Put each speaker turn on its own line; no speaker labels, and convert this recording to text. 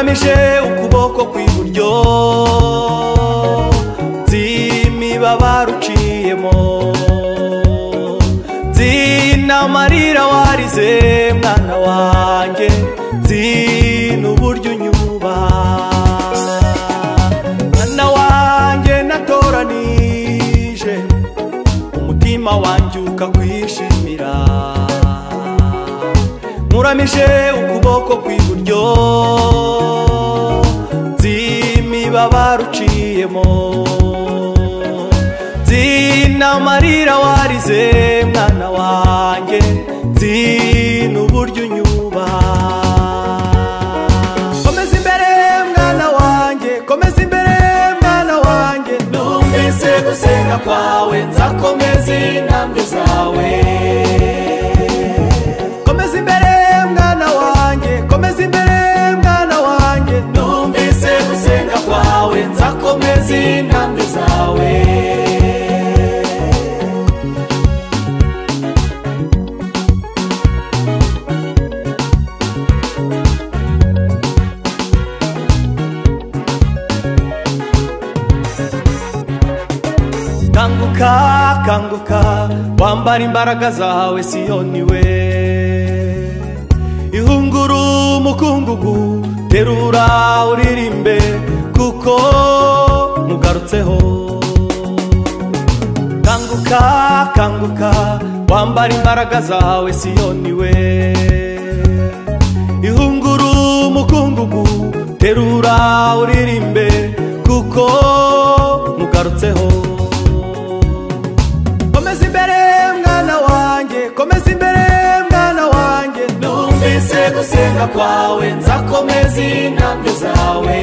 Nkuramije ukuboko kw'iburyo, nzi imibabaro uciyemo, nzi n'amarira warize mwana wanjye, nzi n'uburyo unyubaha. Mwana wanjye natoranije, umutima wanjye ukakwishimira. Nkuramije ukuboko kw'iburyo, nzi imibabaro uciyemo, nzi n'amarira warize mwana wanjye, nzi n'uburyo unyubaha. Komeza imbere mwana wanjye, komeza imbere mwana wanjye,
Numvise gusenga kwawe, nzakomeza intambwe zawe.
Komeza imbere mwana wanjye, komeza imbere mwana wanjye,
Numvise gusenga kwawe, nzakomeza intambwe zawe.
Kanguka, kanguka, wambara imbaraga zawe Siyoni we. Ihunguru umukungugu, terura uririmbe, kuko mugarutseho. Kanguka, kanguka, wambara imbaraga zawe Siyoni we. Ihunguru umukungugu, terura uririmbe, kuko mugarutseho. Komeza imbere mwana wanjye, komeza imbere mwana wanjye,
Numvise gusenga kwawe, nzakomeza intambwe zawe.